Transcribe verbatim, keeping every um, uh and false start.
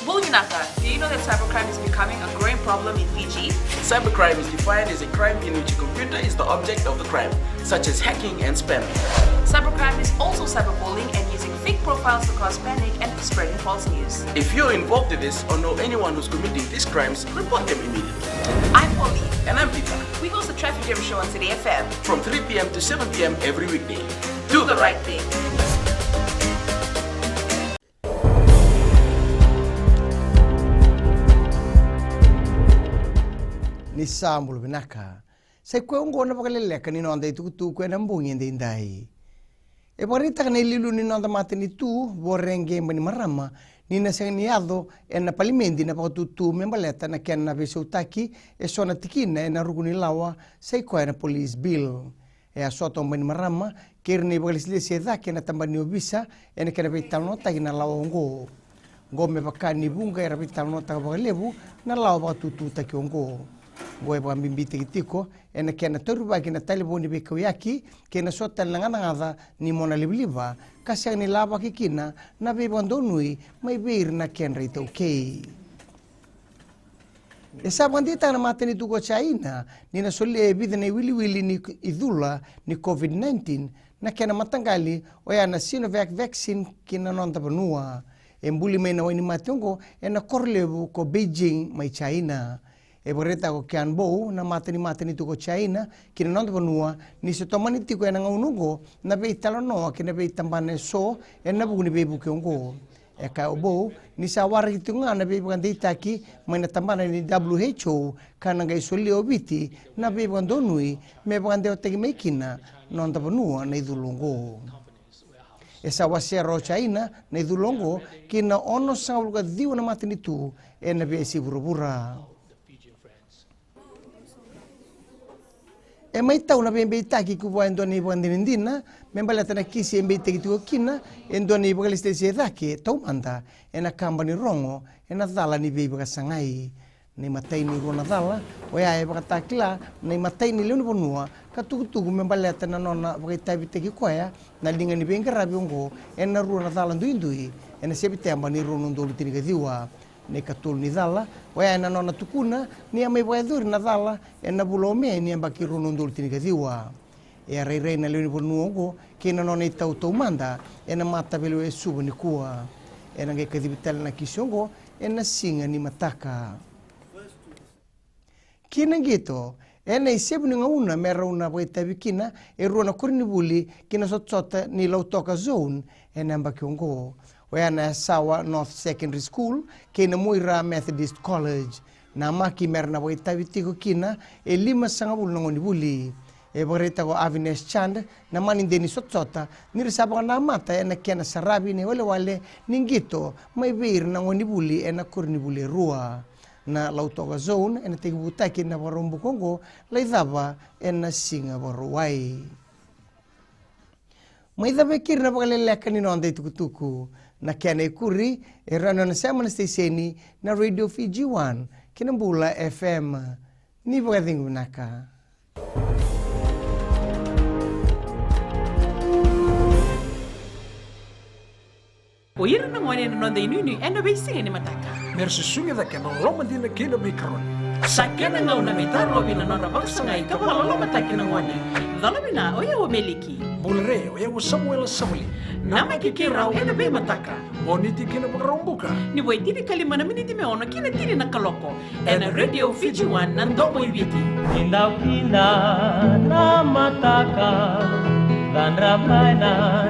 Bula vinaka, do you know that cybercrime is becoming a growing problem in Fiji? Cybercrime is defined as a crime in which a computer is the object of the crime, such as hacking and spamming. Cybercrime is also cyberbullying and using fake profiles to cause panic and spreading false news. If you're involved in this or know anyone who's committing these crimes, report them immediately. I'm Polly. And I'm Peter. We host the Traffic Jam Show on City F M. From three p m to seven p m every weekday. Do the right thing. Ni sa bula vinaka. Sa i koya oqo na vakaleleka ni noda itukutuku ena bogi edaidai. E vakaraitaka na iliuliu ni noda matanitu, Voreqe Bainimarama, ni na sega ni yaco ena palimedi na vakatutu me baleta na kena veisautaki eso na tikina ena ruku ni lawa, sa i koya na police bill. E a sota o Bainimarama kei ira na ivakalesilesi e cake ena tabana ni ovisa ena kena veitalanoataki na lawa oqo. Oqo me vaka ni vuqa era veitalanoataka vakalevu na lawa vakatututaki oqo. Oqo e vakabibitaki tiko ena kena taurivaki na talevoni veikauyaki kei na so tale na gacagaca ni mona livaliva ka sega ni lavaki kina na veivakadonui mai vei ira na kedra itaukei. E sa vakadeitaka na matanitu ko China ni na solia e vica na iwiliwili ni icula ni COVID nineteen na kena mataqali, oya na Sinovac vaccine, ki na noda vanua. E buli mai na wainimate oqo ena koro levu ko Beijing mai China. E vakaraitaka ko Qian Bo, na mata ni matanitu ko China ki na noda vanua, ni se tomani tiko ena gauna oqo na veitalanoa kei na veitabana eso ena vuku ni veivuke oqo. E kaya o Bo ni sa waraki tiko ga na veivakadeitaki mai na tabana ni W H O ka na qai solia o Viti na veivakadonui me vakadewataki mai kina noda vanua na icula oqo. E sa wasea o China na icula oqo ki na onosagavulu ka ciwa na matanitu ena veiyasai vuravura. E mai tau na veibeitaki ki vua e dua na ivakadinadina me baleta na kisi e beitaki tiko kina e dua na ivakalesilesi e cake taumada ena kaba ni rogo ena cala ni veivakasagai. Na imatai ni rua na cala oya e vakatakila na imatai ni lewe ni vanua ka tukutuku me baleta na nona vakaitavitaki koya na liga ni veiqaravi oqo ena rua na cala duidui ena Seviteba ni rua na udolu tinikaciwa. Na ikatolu ni cala oya ena nona tukuna ni a mai vakayacori na cala ena vula o Me ni yabaki rua na udolu tinikaciwa. E a rairai na lewe ni vanua oqo kei na nona itau taumada ena mataveilewai e Suva nikua. Ena qai kacivi tale na kisi oqo ena siga ni mataka. Ki na qito, ena isevu ni gauna me rau na vakaitavi kina e rua na koronivuli ki na sotasota ni Lautoka Zone ena yabaki oqo. Oya na Yasawa North Secondary School kei na Muira Methodist College. Namaki me ra na vakaitavi tiko kina e limasagavulu na gonevuli. E vakaraitaka o Avinash Chand, na manide ni sotasota, ni ra sa vakanamata ena kena saravi na iwalewale ni qito mai vei ira na gonevuli ena koronivuli e rua. Na Lautoka Zone ena tekivutaki na vakaraubuka oqo, lai cava ena siga Vakarauwai. Mai cava e keri na vakaleleka ni noda itukutuku. Na kena ikuri e rawa ni o na sema na siteseni na Radio Fiji One kei na Bula F M. Ni vakacegu vinaka. O ira na gone ena noda inuinui ena veisiga ni mataka. Me ra susugi cake ena loloma dina kei na veikaroni. Sa kena gauna me tarovi na nodra vakasagai ka vakalolomataki na gone. Cola vina, o yau o Meliki. Bula re, o yau o Samuela Savali. Namaki keirau ena veimataka. Moniti kei na Vakaraubuka. Ni vo e tinikalima na miniti me ono ki na tini na kaloko. Ena Radio Fiji One, na domo i Viti. Ni dau kina na mataka, cadra mai na